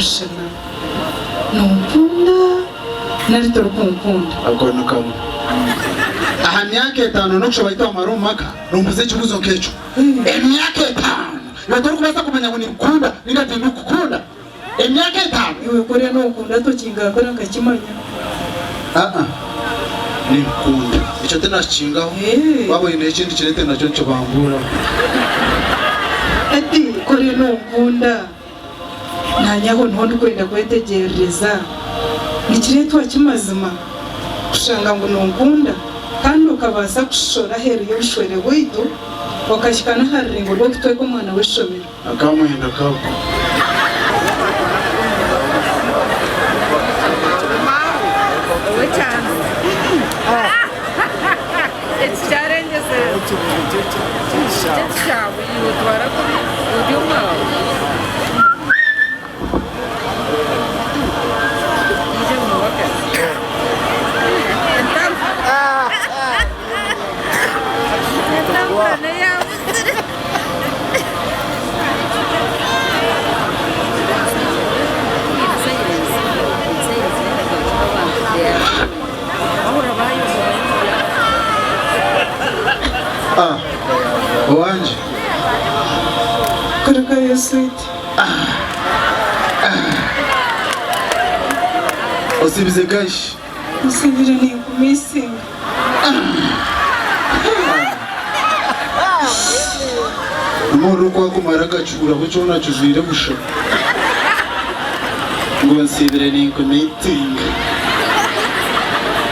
Kushushana, Nonkunda nari torikunkunda? Ako ni kamwe aha myaka etaano n'okushaba ahu twamara omu maka nombuuza ekibuuzo nk'ekyo. Emyaka etaano iwe torikubaasa kumanya ngu ninkukunda ninga tindikukukunda? Emyaka etaano? Iwe ku oriyo nonkunda tokingambira nkakimanya. Aa, ninkukunda. Ekyo tinakikingaho. Waaba oine ekindi kireete nakyo nikibambuuraho. Hati ku oriyo nonkunda. Naanye aho niho ndikwenda kwetegyerereza. Nikireetwa ki mazima kushanga ngu nonkunda kandi okabaasa kushora aheeru y'obushwere bwaitu okahika n'aha rurengo rw'okutweka omwana w'eishomero? Akamwenda kako. Ah, owangye. Kurugayo sweet. Osibize gashi. Nsibire ninkumisinga. Omuriro gwakumara agacuuraho kyona kijwire busha. Ngu nsiibire ninkumitinga.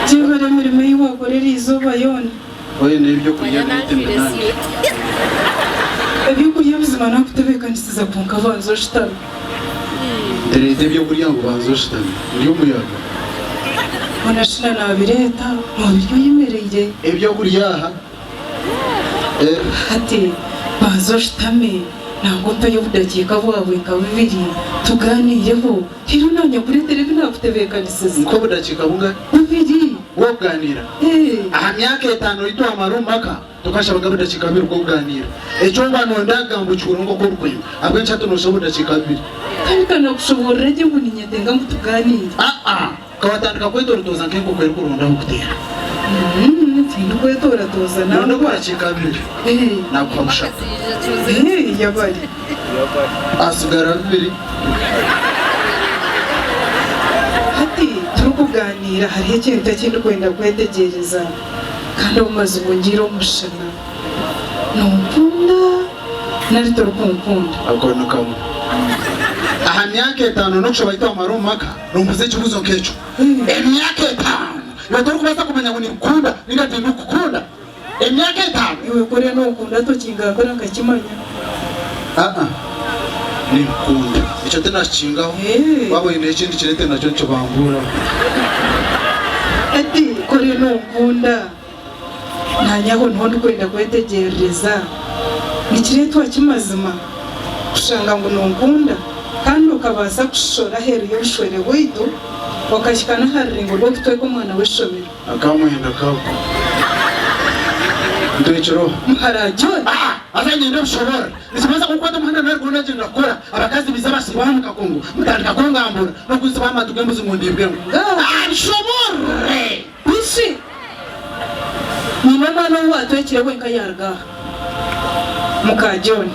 Gyebare emirimo ei wakora eriizooba yoona. Oine ebyokurya biitu mbinange. Ebyokurya buzima nakutebeekanisiza kwonka banza oshutame. Ntireeta ebyokurya ngu banza oshutame. Ndi omuyaga. Mbwenu shi na nabireeta nobirya oyemereire? Ebyokurya aha. Hati banza oshutame nangwa ompeyo obudakiika bwawe nka bubiri tugaaniireho reero naanye nkureetere ebi naakutebeekanisiza. Nk'obudakiika bungahi? Bubiri. Bw'okugaaniira? Aha myaka etaano ei twamara omu maka, tukashabaga obudakiika bubiri bw'okugaaniira. Eki oba nooyenda kugamba okihure nk'oku orikwenda. Ahabw'enki hati nooshaba obudakiika bubiri? Kandi ka naakushoboorora gye ngu ninyetenga ngu tugaaniire. Aa-aa! Ka watandika kwetoorotooza nk'enkoko erikuronda ah'okuteera. Tindikwetoratoza Nooyenda nangwa. obudakiika bubiri? Naakuha bushatu. Yabare. Hasigara bubiri. Hati turikugaaniira hariho ekintu eki ndikwenda kwetegyereza kandi omu mazima ongiire omu mushana. Nonkunda nari torikunkunda? Ako ni kamwe aha myaka etaano n'okushaba ahu twamara omu maka. Nombuuza ekibuuzo nk'ekyo emyaka etaano iwe torikubaasa kumanya ngu ninkukunda ninga tindikukukunda? Emyaka etaano? Iwe ku oriyo nonkunda tokingambira nkakimanya. Aa, ninkukunda. Ekyo tinakikingaho. Waaba oine ekindi kireete nakyo nikibambuuraho. Hati ku oriyo nonkunda. Naanye aho niho ndikwenda kwetegyerereza. Nikireetwa ki mazima kushanga ngu nonkunda kandi okabaasa kushora aheeru y'obushwere bwaitu okahika n'aha rurengo rw'okutweka omwana w'eishomero? Akamwenda kako. Ntwekire oha? Muhara John. Aa! Haza nyenda obushoboorora. Nikibaasa kukukwata omuhanda nari gwona gyenda kukora. Abakazi baija basiiba omu kakungu mutandika kungambura n'okuntsiba amatu g'embuzi ngu ndiibwemu. Aa! Bishoboorore! Bishi! Nyine omwana ou waatwekire wenka yaaruga aha. Muka John,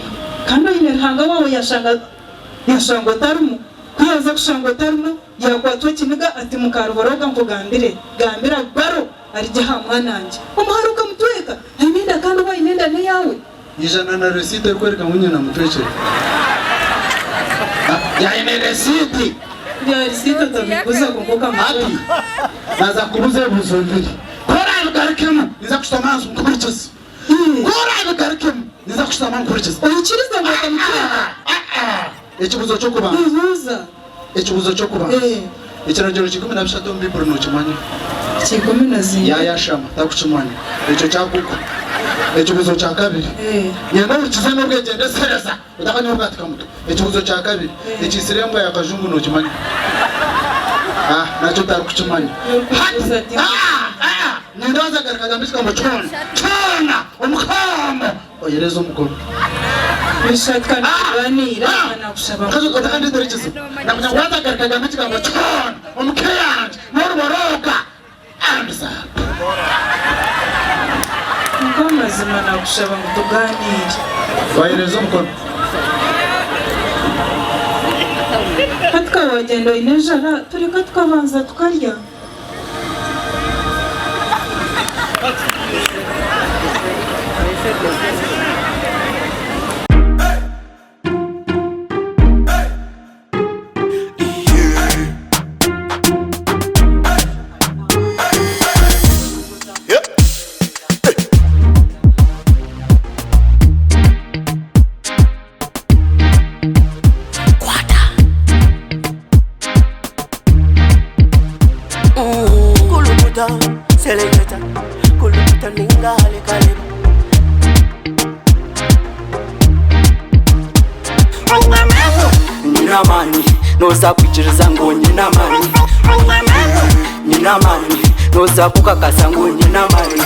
Kandi oine Ruhanga waawe yashanga yashanga otarimu. Ku yaaza kushanga otarimu, yaakwatwa ekiniga ati, Muka Ruhoroga nkugambire, gambira baro arigye aha mwanangye. Omuhara okamutweka, aine enda kandi ou aine enda n'eyaawe. Ijana na resiiti erikworeka ngu nyina amutwekire. Yaine resiiti. Ebya risiiti otabiguza kwonka okamutweka. Hati naaza kukubuuza ebibuuzo bibiri. Ku oraabigarukemu, ninza kushutama ahansi nkuhurikize. Ku oraabigarukemu, ninza kushutama nkuhurikize. Oikirize ngu okamutweka? Ekibuuzo ky'okubanza. Buuza. Ekibuuzo ky'okubanza. Ekiragiro ky'ikumi na bishatu omu Baiburi nookimanya? Ky'ikumi na zingahi? Yaayashama, tarikukimanya. Ekyo kyaguka. Ekibuuzo kya kabiri. Nyenda ohurikize n'obwegyendesereza, otakanywa obwatika mutwe. Ekibuuzo kya kabiri. Ekiitsire embwa ya kajungu nookimanya? Ah, nakyo tarikukimanya. Hati, ah, ah, nyenda waaza garuka gamba ekigambo kyona, kyona, omu kaamo, oyereze omukono. Bishaka nituganiira nakushaba ngu Mukazi otakandetera ekizibu. Nakugira ngu waza garuka gamba ekigambo kyona omu ka yangye n'oruboroga. Hands up. Nk'amazima nakushaba ngu tuganiire. Wahereza omukono. Hati ka wagyenda oine enjara tureka tukabanza tukarya. Kulukuta, seleketa, kulukuta ninga halekaleba. Nyine amaani, noza kwikiriza ngu nyine amaani. Nyine amaani, noza kukakasa ngu nyine amaani.